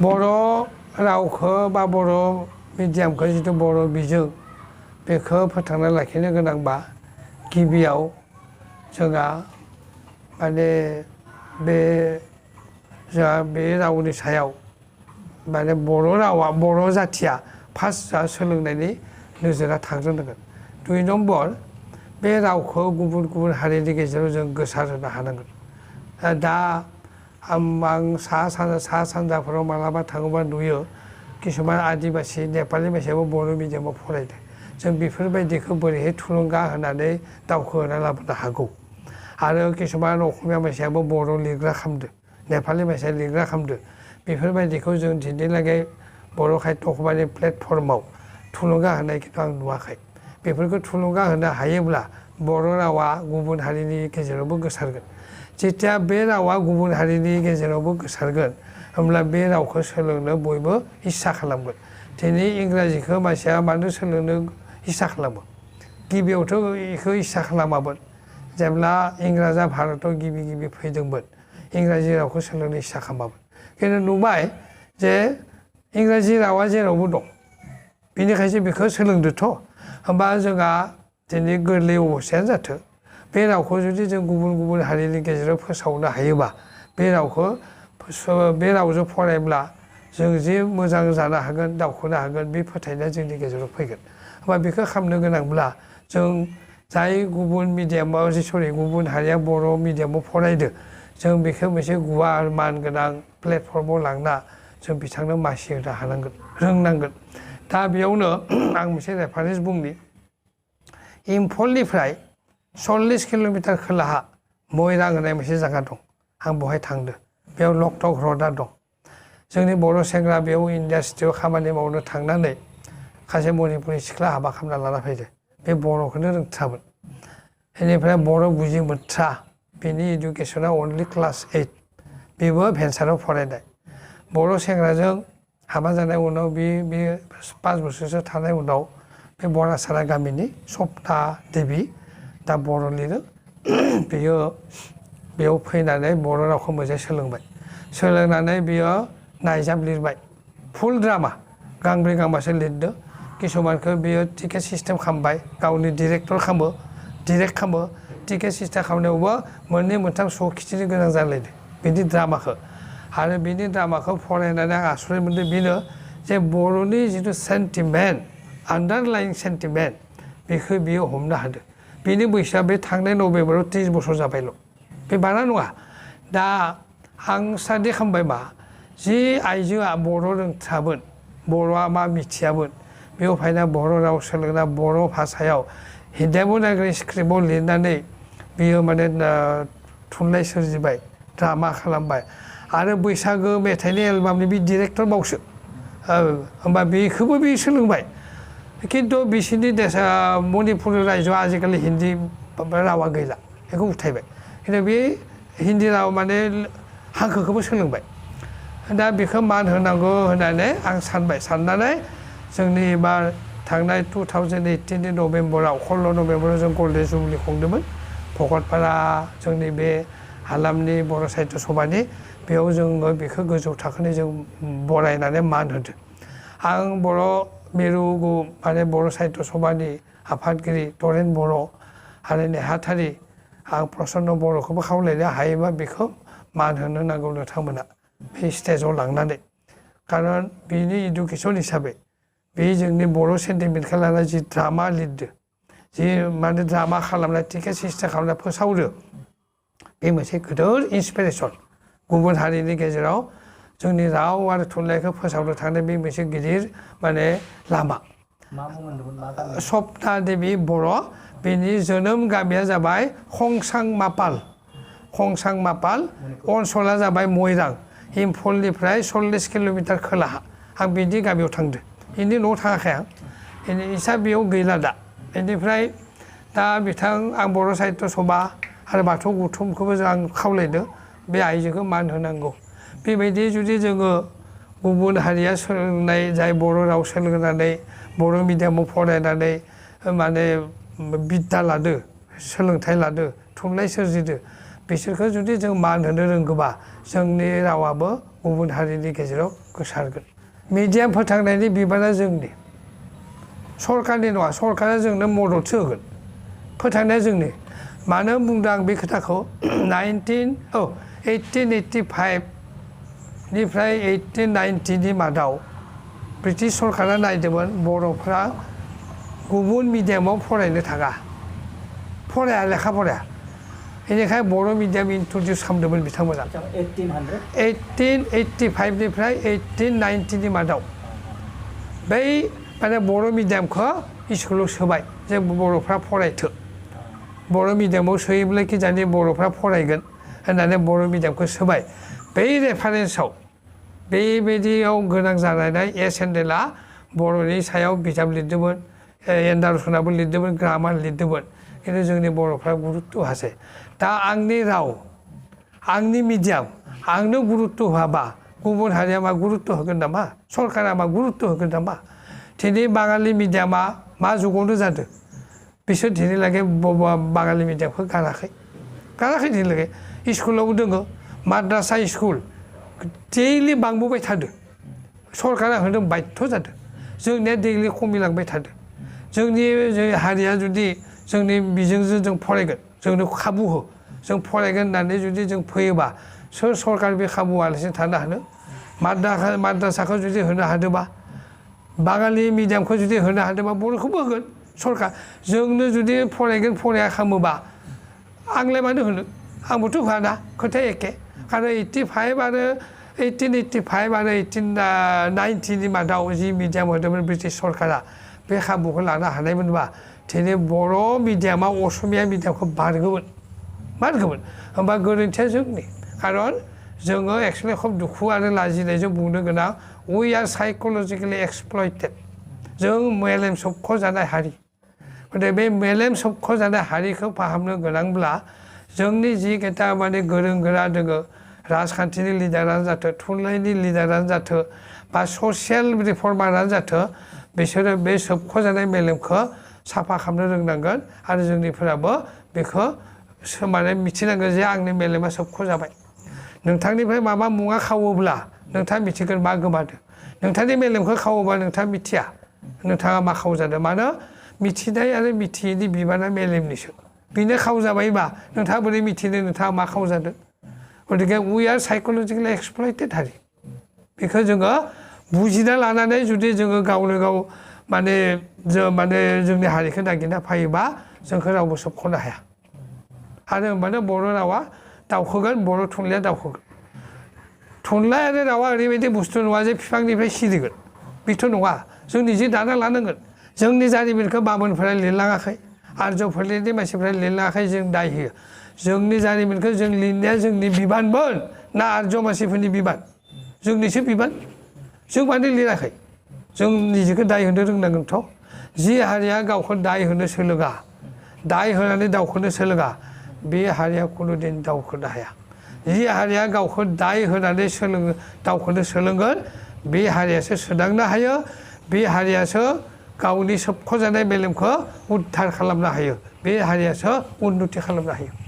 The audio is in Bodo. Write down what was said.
बर' रावखौ बा बर' मिडियामखौ जिथु बर' बिजों बेखौ फोथांना लाखिनो गोनांबा गिबियाव जोंहा माने बे जोंहा बे रावनि सायाव माने बर' रावा बर' जाथिया फार्स्ट सोलोंनायनि नोजोरा थांग्रोनांगोन। 2 नम्बर बे रावखौ गुबुन गुबुन हारिनि गेजेराव जों गोसारहोनो हानांगोन। दा आं सा सानजाफोराव मालाबा थाङोबा नुयो किसुमान आदिबासि नेपालि मानसियाबो बर' मिडियामाव फरायदों। जों बेफोरबायदिखौ बोरैहाय थुलुंगा होनानै दावखोहोना लाबोनो हागौ। आरो किसुमान असमिया मानसियाबो बर' लिरग्रा खालामदों, नेपालि मानसिया लिरग्रा खालामदों। बेफोरबायदिखौ जों दिनैलागै बर' साहित्य सभानि प्लेटफर्माव थुलुंगा होनाय खिन्थु आं नुवाखै। बेफोरखौ थुलुंगा होनो हायोब्ला बर' रावा गुबुन हारिनि गेजेरावबो गोसारगोन। जेथिया बे रावा गुबुन हारिनि गेजेरावबो गोसारगोन होमब्ला बे रावखौ सोलोंनो बयबो इस्सा खालामगोन। दिनै इंराजिखौ मानसिया मानो सोलोंनो इस्सा खालामो? गिबियावथ' बेखौ इस्सा खालामामोन। जेब्ला इंराजा भारताव गिबि फैदोंमोन इंराजि रावखौ सोलोंनो इस्सा खालामामोन। खिन्थु नुबाय जे इंराजि रावा जेरावबो दं, बेनिखायसो बेखौ सोलोंदोथ'। होमबा जोंहा दिनै गोरलै अबस्थायानो जाथों। बे रावखौ जुदि जों गुबुन गुबुन हारिनि गेजेराव फोसावनो हायोबा बे रावजों फरायब्ला जों जे मोजां जानो हागोन, दावखोनो हागोन, बे फोथायनाया जोंनि गेजेराव फैगोन। होमबा बेखौ खालामनो गोनांब्ला जों जाय गुबुन मिडियामाव गुबुन हारिया बर' मिडियामाव फरायदो जों बेखौ मोनसे गुवार मान गोनां प्लेटफर्माव लांना जों बिथांनो मासि होनो हानांगोन, रोंनांगोन। दा बेयावनो आं मोनसे रेफारेन्स बुंनि। इम्फलनिफ्राय 40 किल'मिटार खोलाहा मयरां होननाय मोनसे जायगा दं। आं बहाय थांदों। बेयाव लकटक ह्रदआ दं। जोंनि बर' सेंग्रा बेयाव इन्डास्ट्रियाव खामानि मावनो थांनानै सासे मणिपुरि सिख्ला हाबा खालामना लाना फैदो। बे बर'खौनो रोंथ्रामोन। बेनिफ्राय बर' बुजि मोनथ्रा, बेनि इडुकेसना अनलि क्लास 8। बेबो भेन्साराव फरायनाय। बर' सेंग्राजों हाबा जानाय उनाव बे 5 बोसोरसो थानाय उनाव बे बरासारा गामिनि सप्ता देबि, दा बर' लिरो। बेयो बेयाव फैनानै बर' रावखौ मोजाङै सोलोंबाय। सोलोंनानै बेयो नायजाब लिरबाय। फुल ड्रामा गांब्रै गांबासो लिरदो। किसुमानखौ बेयो टिकेट सिस्टेम खालामबाय, गावनि डिरेक्ट खालामो। टिकेट सिस्टेम खालामनायावबो 2, 3 श' खिथिनो गोनां जालायदों बिदि ड्रामाखौ। आरो बिनि ड्रामाखौ फरायनानै आं आसरित मोनदों बेनो जे बर'नि जिथु सेन्टिमेन्ट, आन्डारलाइन सेन्टिमेन्ट, बेखौ बियो हमनो हादों। बेनि बैसोआ बे थांनाय नभेम्बराव 30 बोसोर जाबायल'। बे बारा नङा। दा आं स्टाडि खालामबाय मा जि आइजोआ बर' रोंथ्रामोन, बर'आ मा मिथियामोन, बेयाव फैना बर' राव सोलोंना बर' भाषायाव देबनागरि स्क्रिप्टआव लिरनानै बियो माने थुनलाइ सोरजिबाय, ड्रामा खालामबाय। आरो बैसागो मेथाइनि एलबामनि बे डिरेक्टर बावसो। होमबा बेखौबो बे सोलोंबाय। खिन्थु बिसोरनि देशा मणिपुर रायजोआव आजिखालि हिन्दी रावा गैला, बेखौ उथायबाय। खिन्थु बे हिन्दी राव माने हांखोखौबो सोलोंबाय। दा बेखौ मान होनांगौ होननानै आं सानबाय। साननानै जोंनि एबार थांनाय 2018नि नभेम्बराव 16 नभेम्बराव जों गल्डेन जुबलि खुंदोंमोन। भकतपारा जोंनि बे हालामनि बर' साहित्य सभानि, बेयाव जोङो बेखौ गोजौ थाखोनि जों बरायनानै मान होदों। आं बर' मिरु माने बर' साहित्य सभानि आफादगिरि तरेन बर' आरो नेहाथारि आं प्रसन्न बर'खौबो खावलायनो हायोबा बेखौ मान होनो नांगौ नोंथांमोना बे स्टेजाव लांनानै। खारन बिनि इडुकेसन हिसाबै बे जोंनि बर' सेन्टिमेन्टखौ लानानै जि ड्रामा लिरदो, जि माने ड्रामा खालामनाय टिकेट सिस्टेम खालामना फोसावदो, बे मोनसे गिदिर इन्सपिरेसन। गुबुन हारिनि गेजेराव जोंनि राव आरो थुनलाइखौ फोसावनो थांनाय बे मोनसे गिदिर माने लामा। सप्ता देबि बर', बेनि जोनोम गामिया जाबाय खंसां मापाल। अनसला जाबाय मयरां। इम्फलनिफ्राय 40 किल'मिटार खोलाहा। आं बिदि गामियाव थांदों। बेनि न'आव थाङाखै आं। इसा बेयाव गैला दा। बेनिफ्राय दा आं बर' साहित्य सभा आरो बाथौ गौथुमखौबो आं खावलायदों बे आइजोखौ मान होनांगौ। बेबायदि जुदि जोङो गुबुन हारिया सोलोंनाय, जाय बर' राव सोलोंनानै बर' मिडियामाव फरायनानै माने बिद्दा लादो, सोलोंथाइ लादो, थुनलाइ सोरजिदो, बिसोरखौ जुदि जों मान होनो रोंगौबा जोंनि रावाबो गुबुन हारिनि गेजेराव गोसारगोन मिडियाम फोथांनायनि बिबाना जोंनि सरकारनि नङा सरकारा जोंनो मददसो होगोन फोथांनाया जोंनि मानो बुंदों आं बे खोथाखौ 1885 निफ्राय 1890 नि मादाव ब्रिटिश सरकारा नायदोंमोन बर'फ्रा गुबुन मिडियामाव फरायनो थाङा फराया लेखा फराया बेनिखाय बर' मिडियाम इन्ट्रडिउस खालामदोंमोन बिथांमोना 1885 निफ्राय 1890 नि मादाव बै माने बर' मिडियामखौ स्कुलाव सोबाय जे बर'फ्रा फरायथो बर' मिडियामाव सोयोब्ला कि जानि बर'फ्रा फरायगोन होननानै बर' मिडियामखौ सोबाय बै रेफारेन्सआव बेबायदियाव गोनां जानाय एस एन्डेलआ बर'नि सायाव बिजाब लिरदोंमोन एन्डारसनाबो लिरदोंमोन ग्रामार लिरदोंमोन खिन्थु जोंनि बर'फ्रा गुरुत्त होआसै दा आंनि राव आंनि मिडियाम आंनो गुरुत्त होआबा गुबुन हारिया मा गुरुत्त होगोन नामा सरकारा मा गुरुत्त होगोन नामा दिनै बाङालि मिडियामा मा जुगावनो जादों बिसोर दिनैलागै बाङालि मिडियामखौ गाराखै दिनैलागै स्कुलावबो दोङो माद्रासा स्कुल दैलि बांबोबाय थादों सरकारा होनो बाध्य जादों जोंनिया दैलि खमिलांबाय थादों जोंनि हारिया जुदि जोंनि बिजोंजों जों फरायगोन जोंनो खाबु हो जों फरायगोन होननानै जुदि जों फैयोबा सोर सरकार बे खाबु आलासिनो थानो हानो माद्रासाखौ जुदि होनो हादोंबा बाङालि मिडियामखौ जुदि होनो हादोंबा बर'खौबो होगोन सरकार जोंनो जुदि फरायगोन फराया खालामोबा आंलाय मानो होनो आंबोथ' होआना खोथाया एखे आरो 85 आरो 1885 आरो 1890 नि मादाव जि मिडियाम होदोंमोन ब्रिटिश सरकारा बे खाबुखौ लानो हानायमोनबा दिनै बर' मिडियामा असमिया मिडियामखौ बारगौमोन होमबा गोरोन्थिया जोंनि खारन जोङो एक्सुवेलि खोब दुखु आरो लाजिनायजों बुंनो गोनां वी आर साइकोलजिकेलि एक्सप्लयटेड जों मेलेम सबख' जानाय हारि गथिखे बे मेलेम सबख' जानाय हारिखौ फाहामनो गोनांब्ला जोंनि जि केटा माने गोरों गोरा दोङो राजखान्थिनि लिडारानो जाथों थुनलाइनि लिडारानो जाथों बा ससियेल रिफर्मारानो जाथों बिसोरो बे सबख' जानाय मेलेमखौ साफा खालामनो रोंनांगोन आरो जोंनिफोराबो बेखौ माने मिथिनांगोन जे आंनि मेलेमा सबख' जाबाय नोंथांनिफ्राय माबा मुवा खावोब्ला नोंथाङा मिथिगोन मा गोमादों नोंथांनि मेलेमखौ खावोबा नोंथाङा मिथिया नोंथाङा मा खावजादों मानो मिथिनाय आरो मिथियैनि बिबाना मेलेमनिसो बेनो खावजाबायबा नोंथाङा बोरै मिथिनो नोंथाङा मा खावजादों गथिखे वी आर साइकोलजिकेलि एक्सप्लयटेड हारि बेखौ जोङो बुजिना लानानै जुदि जोङो गावनो गाव माने जोंनि हारिखौ नागिरना फैयोबा जोंखौ रावबो सोबख'नो हाया आरो होमबानो बर' रावा दावखोगोन बर' थुनलाइया दावखोगोन थुनलाइ आरो रावा ओरैबायदि बुस्थु नङा जे बिफांनिफ्राय सिरिगोन बेथ' नङा जों निजे दाना लानांगोन जोंनि जारिमिनखौ बामोनफोरा लिरलाङाखै आर्यफोरनि मानसिफोरा लिरलाङाखै जों दाय होयो जोंनि जारिमिनखौ जों लिरनाया जोंनि बिबानमोन ना आर्य मानसिफोरनि बिबान जोंनिसो बिबान जों मानो लिराखै जों निजेखौ दाय होनो रोंनांगोनथ' जि हारिया गावखौ दाय होनो सोलोङा दाय होनानै दावखोनो सोलोङा बे हारिया खुनुदिन दावखोनो हाया जि हारिया गावखौ दाय होनानै दावखोनो सोलोंगोन बे हारियासो सोदांनो हायो बे हारियासो गावनि सोबख' जानाय मेलेमखौ उद्धार खालामनो हायो बे हारियासो उन्नति खालामनो हायो